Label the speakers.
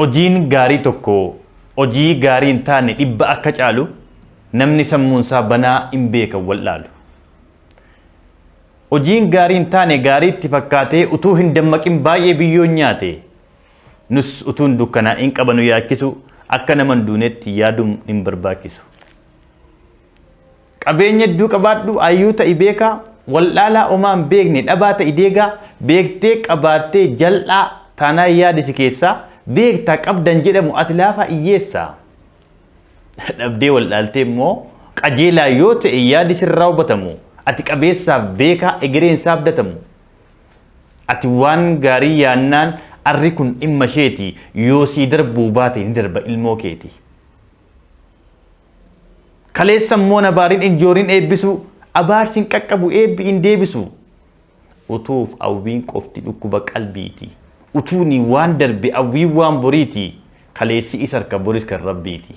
Speaker 1: Hojiin gaarii tokko hojii gaarii hin taane 100 akka caalu namni sammuunsaa banaa hin beeka wal'aalu. Hojiin gaarii hin taane gaarii itti fakkaatee utuu hin dammaqin baay'ee biyyoon nyaate. Nus utuu hin dukkanaa'in qaba nu yaachisu akka nama hin duunetti yaaduun hin barbaachisu. Qabeenya hedduu qabaadhu hayyuu ta'i beekaa wal'aalaa omaa hin beekne dhabaa ta'i deegaa beektee qabaattee jal'aa taanaan yaadi si keessaa beektaa qabdan jedhamu ati laafaa hiyyeessaa. Dhabdee wal'aaltee immoo qajeelaa yoo ta'e yaadi sirraa hubatamu ati qabeessaaf beekaa egereen isaa abdatamu. Ati waan gaarii yaannaan arri kun dhimma isheeti yoo sii darbuu baate ni darba ilmoo keeti. Kaleessa immoo na baariin injooriin eebbisu abaarsi hin qaqqabu eebbi hin deebisu. Utuuf hawwiin qofti dhukkuba qalbiiti. Utuuni waan darbe hawwiin waan boriiti. Kaleessi isa harka boris kan rabbiiti.